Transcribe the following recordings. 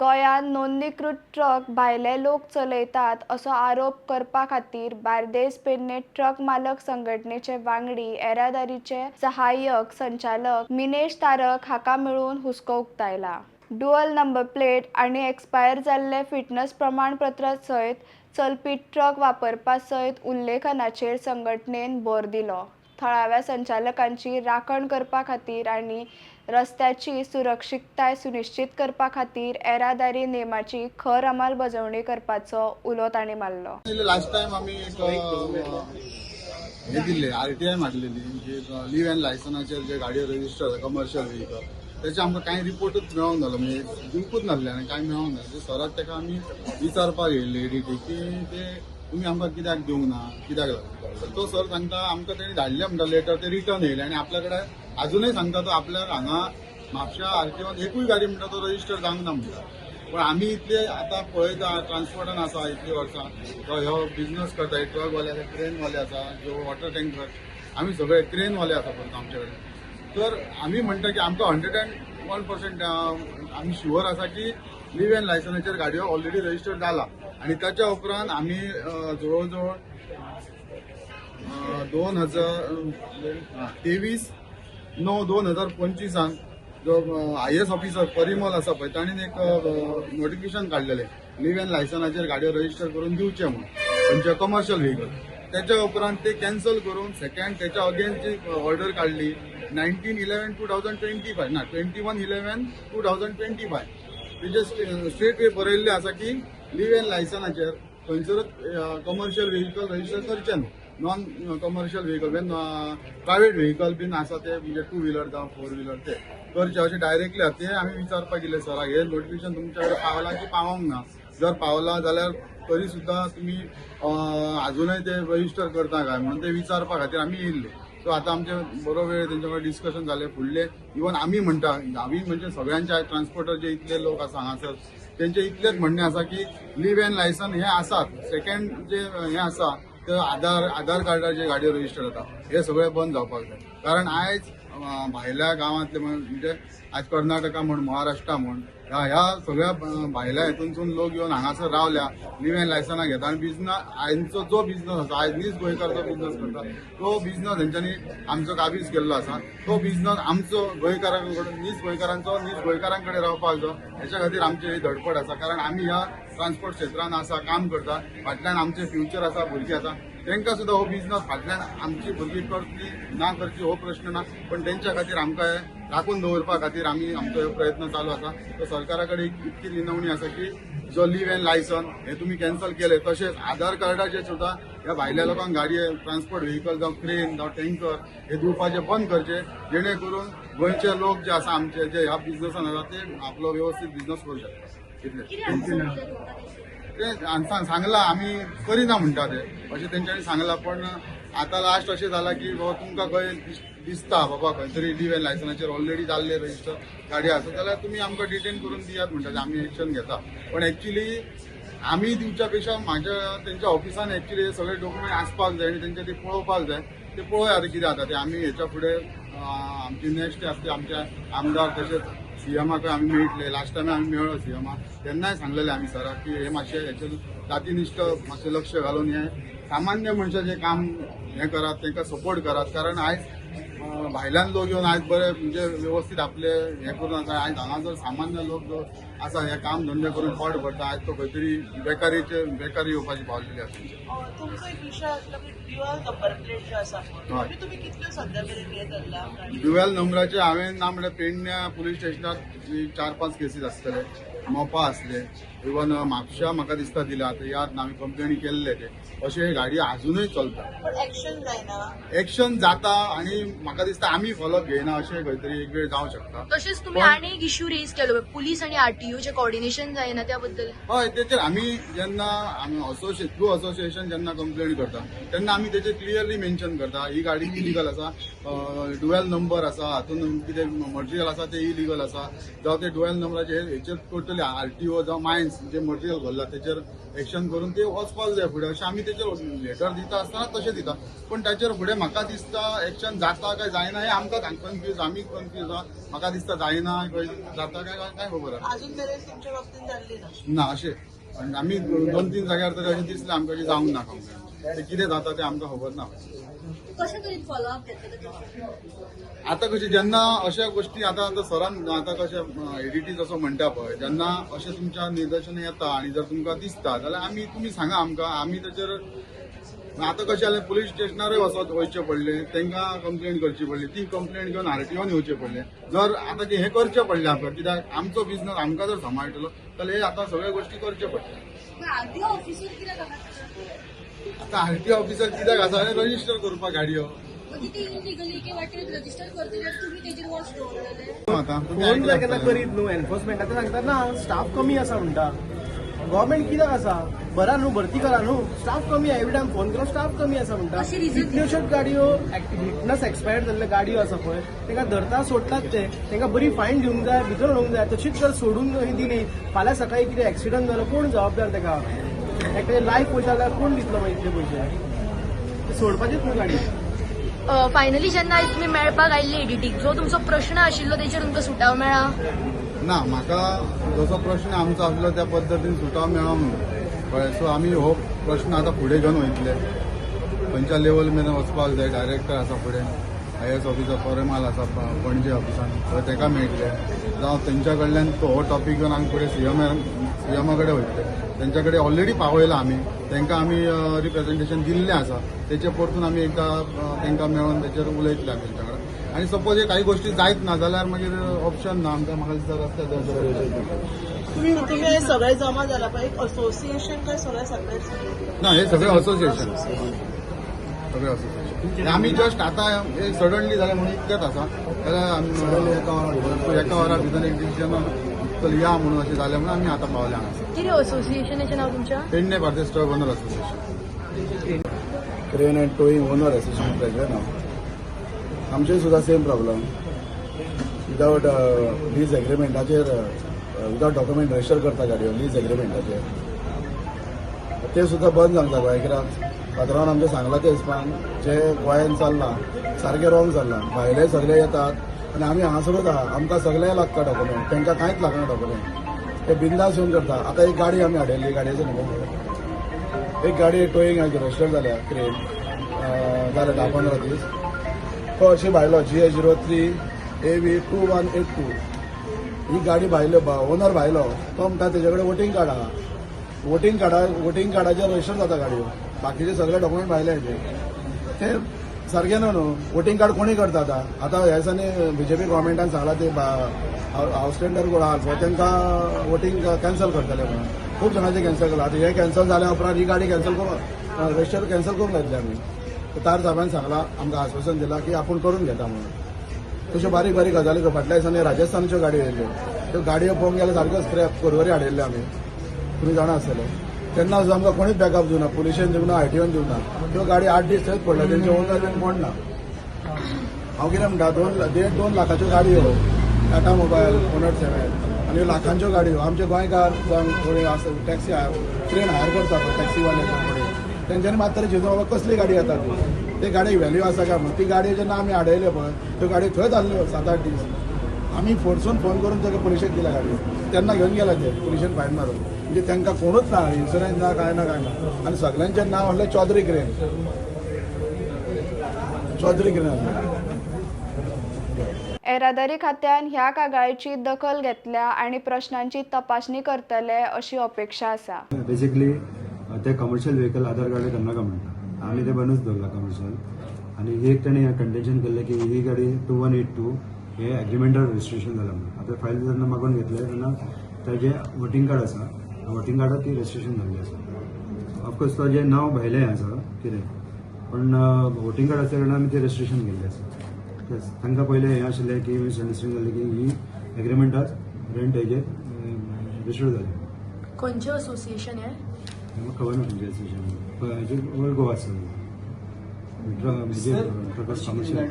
गोंयांत नोंदणीकृत ट्रक भायले लोक चलयतात असो आरोप करपा खातीर बार्देस पेडणे ट्रक मालक संघटनेचे वांगडी येरादारीचे सहाय्यक संचालक मिनेश तारक हाका मेळून हुस्को उक्तायला. ड्युअल नंबर प्लेट आनी एक्सपायर जाल्ले फिटनस प्रमाणपत्रा सयत चलपी ट्रक वापरपा सयत उल्लेखनाचेर संघटनेन भर दिलो. थळाव्या संचालकांची राखण करपा खातीर आनी रस्त्याची सुरक्षितताय सुनिश्चीत करपा खातीर येरादारी नेमाची खर अंमलबजावणी करपाचो उलो तांणी मारलो. लास्ट टायम आमी एक हे दिल्ले, आरटीआय मागलेली जी लीव अँड लायसनाचेर जे गाडयो रजिस्टर कमर्शियल व्हेकल, तेचे आमकां कांय रिपोर्टूच मेळोंक नासलो, म्हणजे दिवकूच नासले आनी कांय मेळोंक ना. सराक ताका आमी विचारपाक येयल्ले एडीटी की ते तुमी आमकां कित्याक दिवंक ना, कित्याक लागून. तर तो सर सांगता आमकां तेणी धाडले म्हणटा लेटर, ते रिटर्न येयले आनी आपल्या कडेन अजुनूय सांगता तो आपल्याक हांगा म्हापश्या आरटीओन एकूय गाडी म्हणटा तो रजिस्टर जावंक ना म्हणटा. पण आमी इतले आतां पळयता, ट्रान्सपोर्टान आसा इतली वर्सां, तो ह्यो बिजनस करता, ट्रकवाले आसा, क्रेनवाले आसा, जो वॉटर टँकर, आमी सगळे क्रेनवाले आसा फक्त आमचे कडेन. तर आमी म्हणटा की आमकां 101% आमी शुअर आसा की लीव अँड लायसनाचेर गाडयो ऑलरेडी रजिस्टर जाला. आनी ताच्या उपरांत आमी जवळ जवळ 2023-9-2025 जो आयएएस ऑफिसर परिमल आसा पळय, ताणें एक नोटिफिकेशन काडलेलें लीव अँड लायसनाचेर गाडयो रजिस्टर करून दिवचे म्हणून खंयचे कमर्शियल व्हेकल. त्याच्या उपरांत ते कॅन्सल करून सेकंड त्याच्या अगेन्स्ट जी ऑर्डर काडली 19/11/2025 ना, 21/11/2025, तेजे स्ट्रेट वे बरयल्लें आसा की लीव अँड लायसनाचेर खंयसरूच कमर्शियल व्हेकल रजिस्टर करचें न्हू. Non commercial vehicle, private vehicle बीन आसा ते, म्हणजे टू व्हिलर जावं फोर व्हिलर, ते करचे अशें डायरेक्टली आसा. ते आमी विचारपाक गेले सराक, हे नोटिफिकेशन तुमच्या कडेन पावलां की पावोंक ना? जर पावलां जाल्यार तरी सुद्दां तुमी अजुनय ते रजिस्टर करता काय म्हणून ते विचारपा खातीर आमी येयल्ले. सो आतां आमचे बरो वेळ तेंच्या कडेन डिस्कशन जालें. फुडले इवन आमी म्हणटा, आमी म्हणजे सगळ्यांचे ट्रान्सपोर्टर जे इतले लोक आसा हांगासर, तेंचे इतलेच म्हणणें आसा की लीव अँड लायसन हे आसात. सेकंड जे हे आसा ते आधार कार्डार जे गाडयो रजिस्टर जाता, हे सगळे बंद जावपाक जाय. कारण आयज भायल्या गांवांतले, म्हणजे आयज कर्नाटका म्हण, महाराष्ट्रा म्हण, ह्या सगळ्या भायल्या हितूनसून लोक येवन हांगासर रावल्या, लीव अँड लायसनां घेता आनी बिजनस आयचो जो बिजनस आसा, आयज नीज गोंयकार जो बिजनस करता तो बिजनस हेंच्यांनी आमचो काबीज केल्लो आसा. तो बिजनस आमचो गोंयकारां कडेन, नीज गोंयकारांचो नीज गोंयकारां कडेन रावपाक जाय. हेच्या खातीर आमची ही धडपड आसा. कारण आमी ह्या ट्रान्सपोर्ट क्षेत्रान आसा, काम करता, फाटल्यान आमचे फ्युचर आसा, भुरगीं आसा, तांकां सुद्दां हो बिजनस फाटल्यान आमची भुरगीं करतली ना करची हो प्रश्न ना, पण तेंच्या खातीर आमकां हे राखून दवरपा खातीर आमी आमचो हो प्रयत्न चालू आसा. तर सरकारा कडेन इतकी विनवणी आसा की जो लीव अँड लायसन हे तुमी कॅन्सल केले, तशेंच आधार कार्डाचेर सुद्दां ह्या भायल्या लोकांक गाडये ट्रान्सपोर्ट व्हेकल जावं क्रेन जावं टँकर हे दिवपाचे बंद करचे, जेणे करून गोंयचे लोक जे आसा आमचे जे ह्या बिजनसान आसा ते आपलो वेवस्थीत बिजनस करू शकता. इतलें ते सांगलां, आमी करिना म्हणटा ते, अशें तेंच्यांनी सांगलां. पण आतां लास्ट अशें जालां की बाबा तुमकां खंय दिसता बाबा खंय तरी लीव अँड लायसनाचेर ऑलरेडी जाल्ले रजिस्टर गाडी आसा जाल्यार तुमी आमकां डिटेन करून दियात म्हणटा, आमी एक्शन घेता. पण एक्चुली आमी दिवच्या पेक्षा म्हाज्या तेंच्या ऑफिसान एक्चुली हे सगळे डॉक्युमेंट आसपाक जाय आनी तेंच्या ते पळोवपाक जाय. ते पळोवया आतां कितें जाता ते. आमी हेच्या फुडें आमची नेक्स्ट आसता, आमच्या आमदार तशेंच सीएमाकय आमी मेळटले. लास्ट टायम आमी मेळ्ळो सीएमाक, तेन्नाय सांगलेलें आमी सराक की हे मातशें हेचेर जातीनिश्ठ मातशें लक्ष घालून हे सामान्य मनशाचें काम हें करात, तांकां सपोर्ट करात. कारण आयज भायल्यान लोक येवन आयज बरे म्हणजे वेवस्थीत आपले हें करून आसा. आयज हांगा जर सामान्य लोक जो आसा हे काम धंदे करून पोट भरता, आयज तो खंय तरी बेकारीचे बेकारी येवपाची पावलेली आसा तेंची. तुमचो एक विशय आसलो की ड्युअल नंबर प्लेट ज्यो आसा पळय, हय. म्हणजे तुमी कितल्यो सद्या मेरेन हें धरला गाडी? ड्युएल नंबराचे हांवें ना म्हणल्यार पेडण्या पुलीस स्टेशनार 4-5 केसीस आसतले, मोपा आसले, इवन म्हापशा म्हाका दिसता दिला, आतां याद ना, आमी कंप्लेनी केल्ले ते. अशे गाडी आजुनूय चलता. पण एक्शन जायना. एक्शन जाता आनी म्हाका दिसता आमी फॉलोअप घेयना, अशें खंय तरी एक वेळ जावं शकता. तशेंच तुम्ही आनी एक इश्यू रेज केलो, पुलीस आणि आरटीओचे कॉर्डिनेशन जायना त्या बद्दल. हय, तेचेर आमी जेन्ना आमी असोसिएशन थ्रू असोसिएशन जेन्ना कंप्लेन करता तेन्ना आमी तेचेर क्लियरली मेन्शन करता ही गाडी इलिगल आसा, डुएल नंबर आसा, हातून कितें मटेरियल आसा ते इलिगल आसा, जावं ते डुएल नंबराचेर हेचेर टोटली आरटीओ जावं मायन्स जे मटेरियल भरला तेचेर एक्शन करून ते वचपाक जाय फुडें, अशें आमी तेजेर तेचेर लेटर दिता आसतना तशें दिता, पूण ताचेर फुडें म्हाका दिसता एक्शन जाता काय जायना हें आमकां कन्फ्यूज, आमी कन्फ्यूज आहा. म्हाका दिसता जायना जाता काय काय खबर आहा. अजून मेरेन तुमच्या बाबतीत जाल्ली ना? ना, अशें आनी आमी 2-3 जाग्यार तरी अशें दिसलें आमकां की जावंक ना कंप्लेन. ते कितें जाता तें आमकां खबर ना. कशें तरेन फॉलोअप घेतले? आतां कशें जेन्ना अश्या गोश्टी आतां आतां सरान आतां कशें एडीटी जसो म्हणटा पळय, जेन्ना अशें तुमच्या निदर्शन येता आनी जर तुमकां दिसता जाल्यार आमी तुमी सांगा आमकां, आमी ताचेर आतां कशें जालें पुलीस स्टेशनारूय वचत वयचें पडलें, तांकां कंप्लेन करची पडली, ती कंप्लेन घेवन आरटीओन येवचें पडलें. जर आतां हें करचें पडलें आमकां, कित्याक आमचो बिजनस आमकां जर सांबाळटलो जाल्यार हे आतां सगळ्यो गोश्टी करच्यो पडटल्यो. आरटीओ ऑफिसर कित्याक आसा? आतां आरटीओ ऑफिसर कित्याक आसा? रजिस्टर करपाक गाडयो. रजिस्टर करतले तुम्ही तेजेर वॉच दवरतले. आतां फोन जर केन्ना करीत न्हू एनफोर्समेंट आतां सांगता ना स्टाफ कमी आसा म्हणटा. गव्हर्मेंट कित्याक आसा? बरा न्हू, भरती करा न्हू. स्टाफ कमी एवरी टायम फोन करून स्टाफ कमी आसा म्हणटा. कितल्योश्योच गाडयो हिटनस एक्सपायर्ड जाल्ल्यो गाडयो आसा पळय, तांकां धरता सोडटात ते, तांकां बरी फायन दिवंक जाय, भितर उडोवंक जाय. तशीच जर सोडून दिली फाल्यां सकाळी कितें एक्सिडंट जालो कोण जबाबदार ताका? एकट्याचे लायफ वयता जाल्यार कोण दितलो मागीर इतले पयशे? सोडपाचीच न्हू गाडी. फायनली जेन्ना आयज तुमी मेळपाक आयिल्ले एडीटीक, जो तुमचो प्रश्न आशिल्लो तेचेर तुमकां सुटाव मेळ्ळा? ना, म्हाका जसो प्रश्न आमचो आसलो त्या पद्दतीन सुटाव मेळोंक ना. कळ्ळें? सो आमी हो प्रश्न आतां फुडें घेवन वयतले, खंयच्या लेवल मेरेन वचपाक जाय. डायरेक्टर आसा फुडें, IAS officer परेमाल आसा पणजे ऑफिसान, थंय ताका मेळटले, जावं तेंच्या कडल्यान तो हो टॉपीक घेवन आमी फुडें सीएमा कडेन वयतले. तेंच्या कडेन ऑलरेडी पावयला आमी, तांकां आमी रिप्रेजेंटेशन दिल्लें आसा, तेचे परतून आमी एकदां तांकां मेळोन तेचेर उलयतले आमी तेंच्या कडेन. आनी सपोज हे काही गोश्टी जायत ना जाल्यार मागीर ऑप्शन ना आमकां, म्हाका दिसता रस्त्यार देंवचें पडटलें. तुम्ही हे सगळे जमा जाला पळय, एक असोसिएशन काय सगळे सेपरेट? ना, हे सगळे असोसिएशन, सगळे असोसिएशन. आमी जस्ट आतां हे सडनली जालें म्हणून इतकेंच आसा, जाल्यार एका वरा भितर एक डिसिजन चल या म्हणून अशें जालें म्हणून आमी आतां पावले हांगासर. कितें असोसिएशनाचें नांव तुमच्या? Pedne Bardez truck owner association. Crane and towing owner association president हांव. आमचे सुद्दां सेम प्रॉब्लम. विदावट लीज एग्रीमेंटाचेर, विदावट डॉक्युमेंट रजिस्टर करता गाडयो लीज एग्रीमेंटाचेर, ते सुद्दां बंद सांगता गोंय. कित्याक पात्रांवान आमचें सांगलां ते हिसपान जे गोंयान चल्लां सारकें रॉंग चल्लां. भायले सगळे येतात आनी आमी हांगासरूच आहा, आमकां सगळें लागता डॉक्युमेंट, तांकां कांयच लागना डॉक्युमेंट. ते बिंदास येवन करता. आतां एक गाडी आमी हाडिल्ली, गाडयेचो नंबर, एक गाडी टोईंग रजिस्टर जाल्या क्रेन जाले 10-15 दीस. तो अशी भायलो GA 03 AV 2182 ही गाडी भायलो, ओनर भायलो, तो म्हणटा तेजे कडेन वोटींग कार्ड आहा, वोटींग कार्डाचेर रजिस्टर जाता गाडयो, बाकीचे सगळे डॉक्युमेंट भायले हेजे. ते सारकें न्हू न्हू, वोटींग कार्ड कोणी करता आतां? आतां ह्या दिसांनी बीजेपी गव्हर्मेंटान सांगलां ते हावस टेंडर कोण आहा पळय तांकां वोटींग कॅन्सल करतले म्हणून, खूब जाणांचें कॅन्सल केलां. आतां हें कॅन्सल जाल्या उपरांत ही गाडी कॅन्सल करून रजिस्टर कॅन्सल करूंक लायतले आमी. तार साहेबान सांगलां, आमकां आश्वासन दिलां की आपूण करून घेता म्हणून. तश्यो बारीक बारीक गजाली फाटल्या दिसांनी राजस्थानच्यो गाडयो येयल्ल्यो, त्यो गाडयो पळोवंक गेल्यार सारक्यो स्क्रॅप कोरवरी हाडिल्ल्यो आमी, तुमी जाणा आसतले. तेन्ना सुद्दां आमकां कोणीच बॅकअप दिवना, पुलिशेन दिवना, आरटीओन दिवना. त्यो गाडी 8 दीस थंयच पडल्या, तेंचे ओनर बीन कोण ना. हांव कितें म्हणटा, 1.5-2 लाखाच्यो गाडयो, टाटा मोबायल ओनर 7 आनी लाखांच्यो गाडयो. आमचे गोंयकार जावं कोणी आसा टॅक्सी क्रेन हायर करता पळय, टॅक्सीवाले कोणी, तेंच्यांनी मात तरी चिंतून बाबा कसली गाडी येता ती, ते गाडयेक व्हॅल्यू आसा काय म्हणून. ती गाडी जेन्ना आमी हाडयल्यो पळय, त्यो गाडी थंयच आसल्यो 7-8 दीस. आमी फोर्सून फोन करून ताका पुलिशेक दिल्या गाडी, तेन्ना घेवन गेला ते पुलिशेन फायन मारून. म्हणजे तांकां कोणूच ना, इन्शुरन्स ना, कांय ना, कांय ना. आनी सगळ्यांचें नांव आसलें चौधरी क्रेन, चौधरी क्रेन आसलें. येरादारी खात्यान ह्या कागाळीची दखल घेतल्या आनी प्रश्नांची तपासणी करतले अशी अपेक्षा आसा. बेसिकली ते कमर्शियल व्हेकल आधार कार्ड करनाका म्हणटा, आमी ते बंदूच दवरला कमर्शियल. आनी एक ताणें कंटेन्शन केल्लें की ही गाडी 2182 हे एग्रीमेंटार रजिस्ट्रेशन जालां म्हणून. आतां फायल जेन्ना मागून घेतले तेन्ना ताजें वोटींग कार्ड आसा, वोटींग कार्डार ती रजिस्ट्रेशन जाल्ली आसा. ऑफकोर्स ताजें नांव भायलें आसा कितें, पण वोटींग कार्ड आसल्या कारणान आमी तें रजिस्ट्रेशन केल्लें आसा. तांकां पयलें हें आशिल्लें की मिसअंडरस्टँडींग जालें की ही एग्रीमेंटार रेंट हेजेर रजिस्टर जालें. खंयचें असोसिएशन हें? म्हाका खबर ना खंयचें असोसिएशन, ओल्ड गोवा आसा. ट्रकर्स कमर्शियल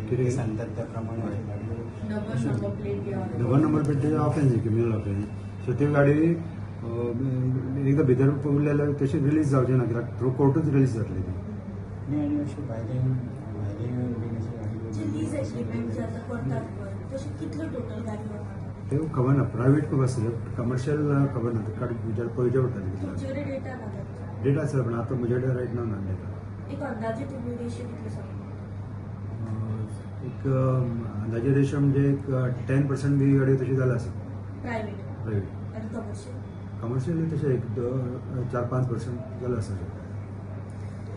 कितें सांगतात त्या प्रमाणे डबल नंबर प्लेट तेजें ऑफेन्स, क्रिमिनल ऑफेन्स. सो ती गाडी एकदां भितर उरलें जाल्यार तशें रिलीज जावचें ना कित्याक थ्रू कोर्टूच रिलीज जातली ती. न्ही आनी अशें भायले भायले येवन बीन अशें जे लीज एग्रीमेंट जे आतां करतात पळय तशें कितल्यो टोटल गाडयो आहा? ते खबर ना, प्रायवेट खूब आसतले, कमर्शियल खबर ना. ते काड विचार पळोवचें पडटलें कितलें. तुमचे कडेन डेटा ना तांचो? डेटा आसता पण आतां म्हजे कडेन रायट नाव ना डेटा. एक अंदाजे तुमी रेशो कितलो सांगता? एक अंदाजे रेशो म्हणजे एक 10% बी गाडयो तशी जाल्या आसा. Private private. आनी कमर्शियल? कमर्शियल तशें एक 4-5% जालें आसा.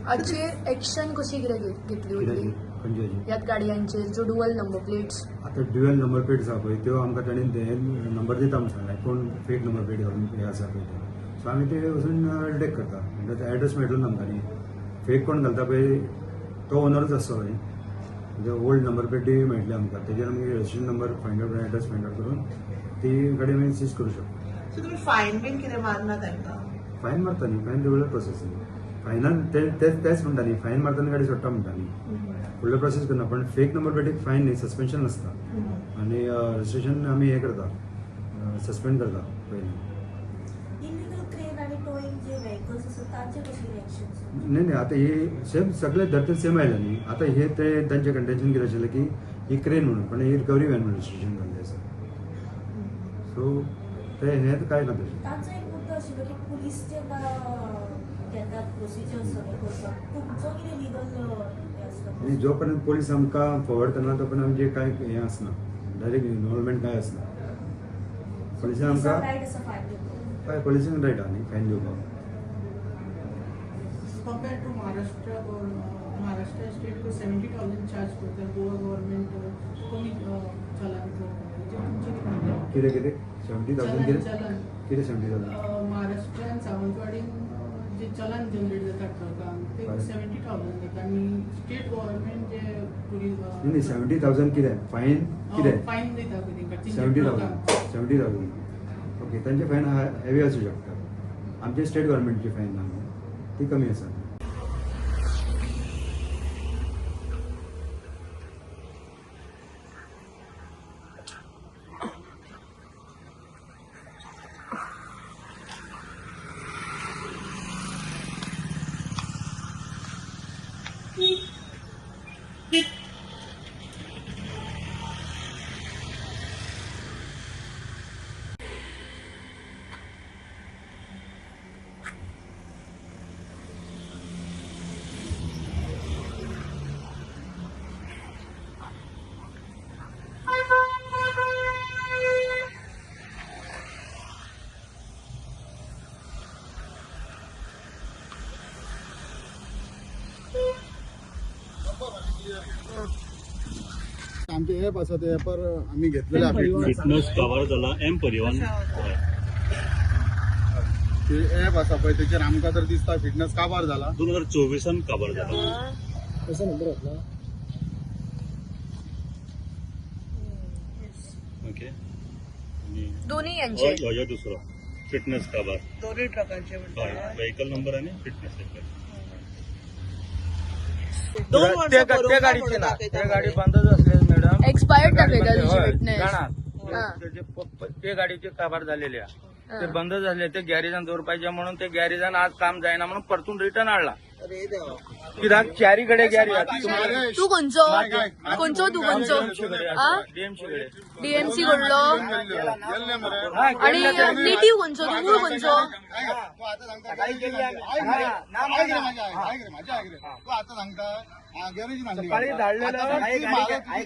हाचेर एक्शन कशी कितें घेतली वतली? खंयची हाची? ह्याच गाडयांचेर जो डुअल नंबर प्लेट्स. आतां ड्युअल नंबर प्लेट्स आहा पळय त्यो आमकां ताणें ते नंबर दिता म्हूण सांगलें, कोण फेक नंबर प्लेट घालून हे आसा पळय ते. सो आमी ते वचून डिटेक्ट करता म्हणटा, एड्रेस मेळटलो ना आमकां न्ही. फेक कोण घालता पळय तो ओनरूच आसतो पळय, म्हणजे ओल्ड नंबर प्लेटूय मेळटली आमकां, तेजेर आमी registration number find out, address find out करून ती गाडी आमी सीज करूं शकता. सो तुमी फायन बीन कितें मारना तांकां? फायन मारता न्ही, फायन रेगुलर प्रोसेस न्ही. फायनान ते तेच म्हणटा न्ही, फायन मारतना गाडी सोडटा म्हणटा न्ही, फुडलो प्रोसेस करना. पण फेक नंबर प्लेटीक फायन न्ही, सस्पेन्शन आसता आनी रजिस्ट्रेशन आमी हें करता, सस्पेंड करता पयलीं. इलिगल क्रेन आनी टोईंग जे व्हेकल्स आसा तांचे कशें रिएक्शन? न्ही न्ही, आतां ही सेम सगळे धरते सेम आयला न्ही. आतां हे ते तांचें कंटेन्शन कितें आशिल्लें की ही क्रेन म्हणून, पण ही रिकवरी व्हॅन म्हणून रजिस्ट्रेशन जाल्लें आसा. सो ते हें कांय ना तशें. तांचो एक मुद्दो आशिल्लो की पुलीस जेन्ना घेतात प्रोसिजर सगळें करपाक तुमचो कितें लिगल हें आसता? आनी जो पर्यंत पोलीस आमकां फॉवर्ड करना तो पर्यंत आमचें कांय हें आसना, डायरेक्ट इनवॉल्वमेंट कांय आसना. पोलिसान आमकां रायट आसा फायन दिवपाक? हय, पोलिसान रायट आहा न्ही फायन दिवपाक. Compare to Maharashtra, Maharashtra state 70,000 charge करता, गोवा गव्हर्मेंट कमी चलन करता. म्हणजे तुमचें कितें म्हणणें? कितें कितें 70,000 कितें? चलन. कितें 70,000? महाराष्ट्रान सावंतवाडीन जे चलन जनरेट जाता ट्रकान ते 70,000 जाता आनी स्टेट गव्हर्मेंट जे पुलीस न्ही न्ही, 70,000 कितें फायन कितें? फायन दिता पळय तेंकां 70,000? 70,000 ओके, तांचे फायन हेवी आसूं शकता. आमचे स्टेट गव्हर्मेंटची फायन ना ती कमी आसा. आमचे एप आसा, त्या एपार आमी घेतलेले आहा फिटनेस. फिटनेस कवर जाला एम परिवहन. ते एप आसा पळय तेचेर आमकां तर दिसता फिटनेस काबार जाला. 2024 काबार जाला. कसो नंबर घातला? ओके, आनी दोन्ही यांचे हो दुसरो फिटनेस काबार दोन्ही ट्रकांचे म्हणटा. व्हेकल नंबर आनी फिटनेस. दोन वर्सां बरोवंक ना म्हणून दाखयता गाडी मरे. बंदच असले मॅडम. एक्सपायर्ड दाखयता तुजी हय, फिटनेस. जाणा. हा. ते गाडीचे काबार झालेले आहा. ते बंद झाले, ते गॅरेजान दवरपाचे म्हणून ते गॅरेजान आज काम जायना म्हणून परतून रिटर्न हाडला. अरे देवा. कित्याक चारी कडेन गॅरेज. तूं खंयचो खंयचो तूं खंयचो आ डीएमसी कडेन. डीएमसी कडलो गेल्ले मरे. आनी नेटीव खंयचो तूं? मूळ खंयचो? तूं आतां सांगता, आयक रे माझ्या, आयक रे माझ्या, आयक रे. तूं आतां सांगता गॅरेजीन हाडली सकाळी धाडलेलं.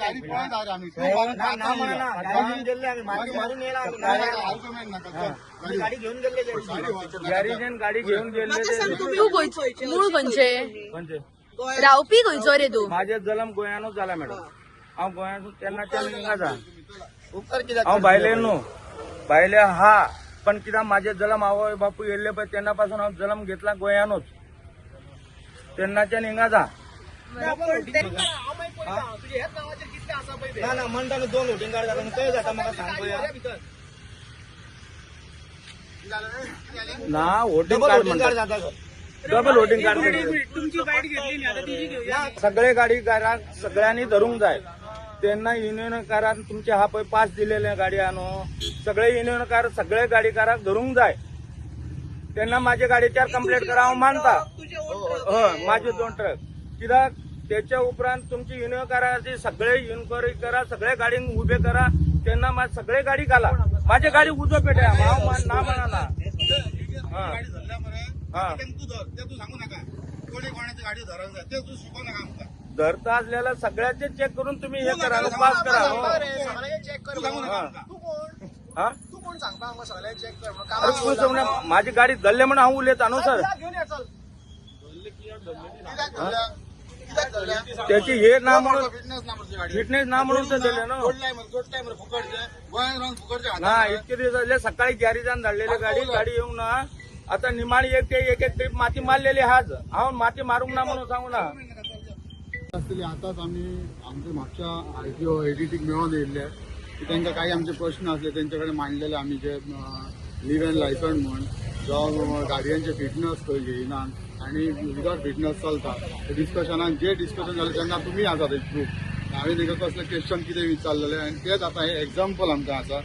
गाडी पळयत आरे आमी. गाडी घेऊन गेल्ले. गॅरेजीन गाडी घेऊन गेल्ले. म्हाका सांग तुमी तूं खंयचो मूळ खंयचे? खंयचे? रावपी खंयचो रे तूं? माझे जल्म गोंयानूच जाला मॅडम. हांव गोंयांतून तेन्नाच्यान हिंगा जा. हांव भायले न्हू, भायले हा, पण कित्याक माझे जल्म आवय बापूय येयल्ले पळय तेन्ना पासून हांव जल्म घेतला गोंयानूच, तेन्नाच्यान हिंगा जा. ना ना म्हणटा दोन वोटिंग कार्ड जाता कशें जाता म्हाका सांग पळोवया. ना वोटिंग कार्ड म्हणटा, डबल वोटिंग कार्ड. सगळे गाडीकारांक सगळ्यांनी धरूंक जाय. तेन्ना युनियनकारान तुमचे हा पळय पास दिलेले गाडया न्हू, सगळे युनियनकार सगळे गाडीकाराक धरूंक जाय. तेन्ना माझ्या गाडयेचेर कंप्लेंट करा, हांव मानता. हय, माझे 2 ट्रक. कित्याक तेच्या उपरांत तुमची इन्क्वायरी, सगळे इन्क्वायरी करा, सगळे गाडींक उबे करा, तेन्ना मात सगळे गाडी घाला. माझ्या गाडी उजो पेटया, हांव ना म्हणना. धरता असल्याला सगळ्याचे चेक करून तुम्ही हे करा, पास करा. माझी गाडी धरले म्हणून हांव उलयता न्हू सर. त्याची हे ना म्हणून फिटनेस ना म्हणून दिले न्हू ना. इतके दिवस जाले सकाळी गॅरेजान धाडलेली गाडी, गाडी येवंक ना. आता निमाणी एक एक एक ट्रीप माती मारलेली आज. हांव माती मारूंक ना म्हणून सांगू ना. आसतली. आतांच आमी आमच्या म्हापशा आरटीओ एडीटीक मेळोन येयल्ले की तांकां काही आमचे प्रश्न आसले तेंचे कडेन मांडलेले आमी, जे लिव्ह अँड लायसन म्हण जावं गाडयांचे फिटनस खंय घेयना आनी विदाउट फिटनस चलता. डिस्कशनान जे डिस्कशन जालें तेन्ना तुमी आसात एक प्रूफ. हांवें तांकां कसलें क्वेश्चन कितें विचारलेलें आनी तेच आतां हें एग्जाम्पल आमकां आसा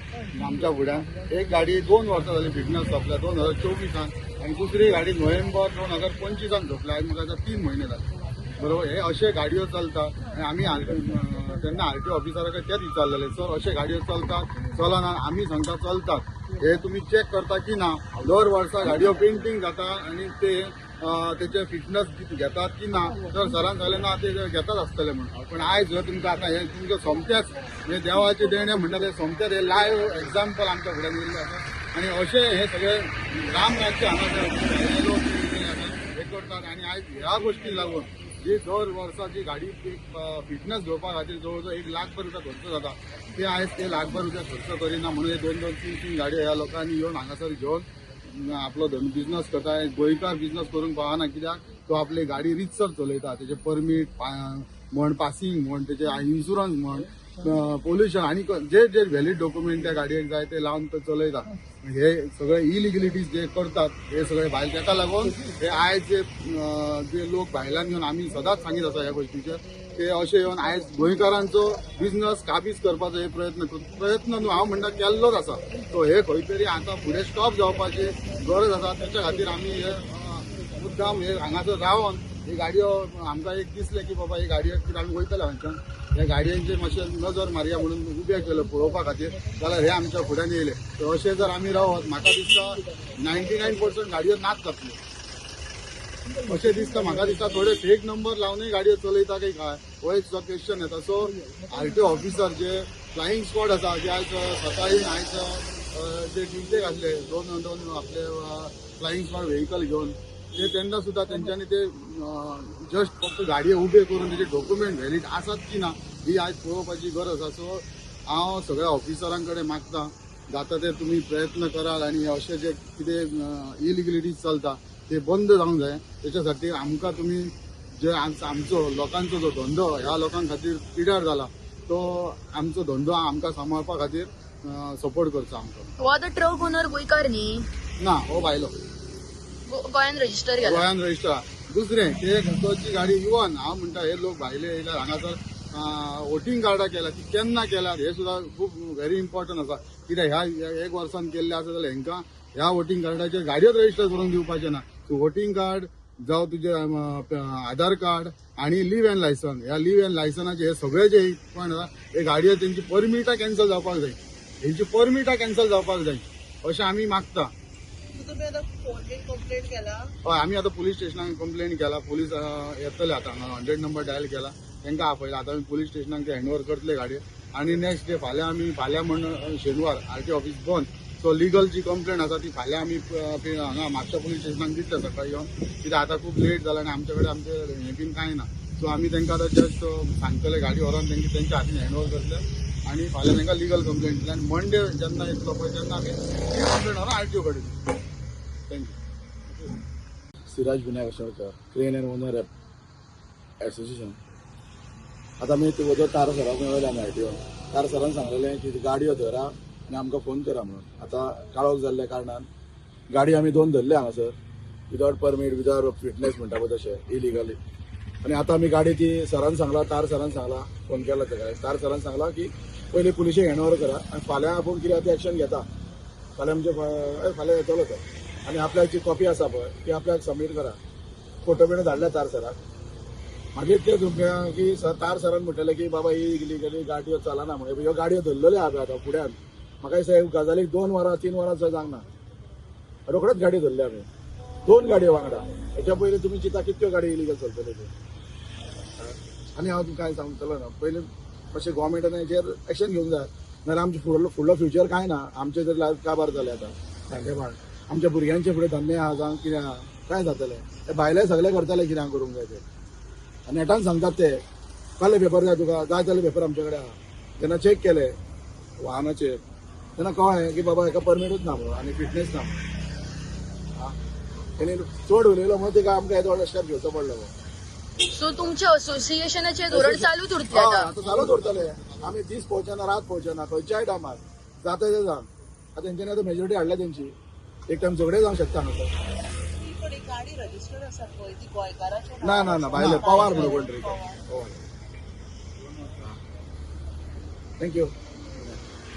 आमच्या फुड्यान. एक गाडी 2 वर्सां जाली फिटनस सोंपल्या 2024 आनी दुसरी गाडी नोव्हेंबर 2025 सोंपल्या. आयज म्हाका आतां 3 म्हयने जाले. बरोबर, हे अशे गाडयो चलता आनी आमी तेन्ना आरटीओ ऑफिसरा कडेन तेच विचारलेले, सर अशे गाडयो चलतात चलना? आमी सांगता चलतात, हे तुमी चॅक करता की ना? दर वर्सा गाडयो पेंटींग जाता आनी ते तेचे फिटनस घेतात की ना? तर सरान सांगलें ना, ते घेतात आसतले म्हणून. पण आयज जर तुमकां आतां हें तुमकां सोमतेच म्हणजे देवाचें देणें म्हणटा तें सोमतेच हें लायव्ह एग्जाम्पल आमच्या फुड्यान येयल्लें आसा. आनी अशें हे सगळे राम राज्य हांगा लोक हे करतात. आनी आयज ह्या गोश्टीक लागून जी दर वर्सा जी गाडी फिटनस घेवपा खातीर जवळ जवळ 1 लाख रुपया खर्च जाता, ते आयज ते लाखभर रुपया खर्च करिना म्हणून हे 2-2, 3-3 गाडयो ह्या लोकांनी येवन हांगासर घेवन आपलो बिझनस करता. गोंयकार बिझनस करूंक पावना, कित्याक तो आपली गाडी रितसर चलयता. तेजे परमीट म्हण, पासिंग म्हण, तेजे इन्शुरन्स म्हण, पोल्युशन आनी जे जे व्हॅलीड डॉक्युमेंट त्या गाडयेक जाय ते लावन तो चलयता. हे सगळे इलिगलिटीज जे करतात हे सगळे भायल, ताका लागून हे आयज जे जे लोक भायल्यान येवन आमी सदांच सांगीत आसा ह्या गोश्टीचेर, ते अशे येवन आयज गोंयकारांचो बिझनस काबीज करपाचो हे प्रयत्न न्हू, हांव म्हणटा केल्लोच आसा. सो हे खंय तरी आतां फुडें स्टॉप जावपाची गरज आसा. तेच्या खातीर आमी हे मुद्दाम हे हांगासर रावन ही गाडयो आमकां एक दिसलें की बाबा ही गाडयो कितें आमी वयतले हांगच्यान, ह्या गाडयांचेर मातशें नजर मारया म्हणून उबे केलो पळोवपा खातीर, जाल्यार हे आमच्या फुड्यान येयले. तर अशें जर आमी रावत म्हाका दिसता 99% गाडयो नाच जातल्यो अशें दिसता म्हाका. दिसता थोडे फेक नंबर लावनूय गाडयो चलयता काय काय, हो एक सुद्दां क्वेश्चन येता. सो आरटीओ ऑफिसर जे फ्लायींग स्क्वॉड आसा, जे आयज सकाळी आयज जे ड्युटेक आसले 2-2 आपले फ्लायींग स्क्वॉड व्हेकल घेवन, ते तेन्ना सुद्दां तेंच्यांनी ते जस्ट फक्त गाडये उबे करून तेजे डॉक्युमेंट व्हॅलीड आसात की ना ही आयज पळोवपाची गरज आसा. सो हांव सगळ्या ऑफिसरां कडेन मागता, जाता ते तुमी प्रयत्न करात आनी अशें जे कितें इलिगलिटीज चलता ते बंद जावंक जाय. तेच्या आमकां तुमी जे आमचो लोकांचो जो धंदो ह्या लोकां खातीर पिड्यार जाला तो आमचो धंदो आमकां सांबाळपा खातीर सपोर्ट करचो आमकां. हो आतां ट्रक ओनर गोंयकार न्ही? ना, हो भायलो, गोंयान रजिस्टर केला. गोंयान रजिस्टर. दुसरें ते खंयची गाडी इवन हांव म्हणटा हे लोक भायले येयल्यार हांगासर वोटींग कार्डां केल्या ती केन्ना केल्यार हे सुद्दां खूब व्हेरी इम्पॉर्टंट आसा. कित्याक ह्या एक वर्सान केल्लें आसा जाल्यार हेंकां ह्या वोटींग कार्डाचेर गाडयोच रजिस्टर करून दिवपाचें ना. सो वोटींग कार्ड जावं तुजें आधार कार्ड आनी लीव अँड लायसन, ह्या लीव अँड लायसनाचे हे सगळे जे पॉयंट आसा हे गाडयो तेंची परमिटां कॅन्सल जावपाक जाय, हेंची परमिटां कॅन्सल जावपाक जाय अशें आमी मागता. हय, आमी आतां पुलीस स्टेशनाक कंप्लेन केला. पुलीस येतले आतां हांगा 100 नंबर डायल केला, तांकां आपयला. आतां आमी पुलीस स्टेशनाक ते हँड ओवर करतले गाडी आनी नेक्स्ट डे फाल्यां आमी, फाल्यां म्हण शेनवार आरटी ऑफिस बंद, सो लिगल जी कंप्लेन आसा ती फाल्यां आमी हांगा म्हापशा पुलीस स्टेशनाक दितले सकाळी येवन, कित्याक आतां खूब लेट जाला आनी आमचे कडेन आमचें हें बीन कांय ना. सो आमी तांकां आतां जस्ट सांगतले गाडी व्हरोन तेंच्या हातीन हँड ओवर करतले आनी फाल्यां तांकां लिगल कंप्लेन दितले आनी मंडे जेन्ना येतलो पळय तेन्ना आमी कंप्लेन व्हरोन आरटीओ कडेन. Thank you. Siraj Vinayak Asholkar, crane and owner association. आतां आमी वचत तार सराक मेळ्ळें आमी आरटीओ. तार सरान सांगलेलें की गाडयो धरा आनी आमकां फोन करा म्हणून. आतां काळोख जाल्ल्या कारणान गाडी आमी 2 धरले हांगासर विदावट परमीट, विदावट फिटनेस म्हणटा पळय तशें इलिगली. आनी आतां आमी गाडी ती सरान सांगला, तार सरान सांगला, फोन केला ताका. तार सरान सांगला की पयलीं पुलिशेक हँड ओवर करा आनी फाल्यां आपूण कितें आतां एक्शन घेता. फाल्यां आमचे फाल्यां येतलो तो. आनी आपल्याक जी कॉपी आसा पळय ती आपल्याक सबमीट करा. फोटो बिटो धाडल्या तार सराक. मागीर ते तुमकां की सर, तार सरान म्हणटलें की बाबा ही इलिगली गाडयो चलना म्हणून. ह्यो गाडयो धरलेल्यो आहा आतां फुड्यान. म्हाका दिसता गजालीक 2 वरां 3 वरां सुद्दां जावंक ना, रोखडेच गाडी धरली आमी, दोन गाडयो वांगडा. हेच्या पयलीं तुमी चिंता कितक्यो गाडी इलिगल चलतल्यो त्यो. आनी हांव तुमकां काय सांगतलो ना, पयलीं कशें गोवोरमेंटान हेचेर एक्शन घेवंक जाय, नाल्यार आमचें फुडलो फुडलो फ्युचर कांय ना. आमचें जर लायफ काबार जालें आतां सारकेपण, आमच्या भुरग्यांचे फुडें धंदे आहा जावं कितें आहा, काय जातलें? ते भायले सगळे करतले कितें करूंक जाय ते. आनी नेटान सांगतात ते, कसले पेपर जाय तुका, जाय जाल्यार पेपर आमचे कडेन आहा. जेन्ना चॅक केले वाहनाचेर तेन्ना कळ्ळें की बाबा हेका परमिटूच ना म्हणून आनी फिटनेस ना म्हणून. आं, तेणी चड उलयलो म्हणून तेका आमकां येदो व्हडलो स्टेप घेवचो पडलो. सो तुमचे असोसिएशनाचे धोरण चालूच उरतले हय, आता? आतां चालूच उरतले. आमी दीस पळोवचे ना, रात पळोवचे ना, खंयच्याय टायमार जाता ते जावं. आतां तेंच्यांनी आतां मेजॉरिटी हाडल्या तेंची, एक टायम झगडे जावंक शकता हांगासर. ती पण एक गाडी रजिस्टर्ड आसा पळय, ती गोंयकाराच्या ना ना ना, भायले पवार म्हणून कोण तरी. पवार. Thank you.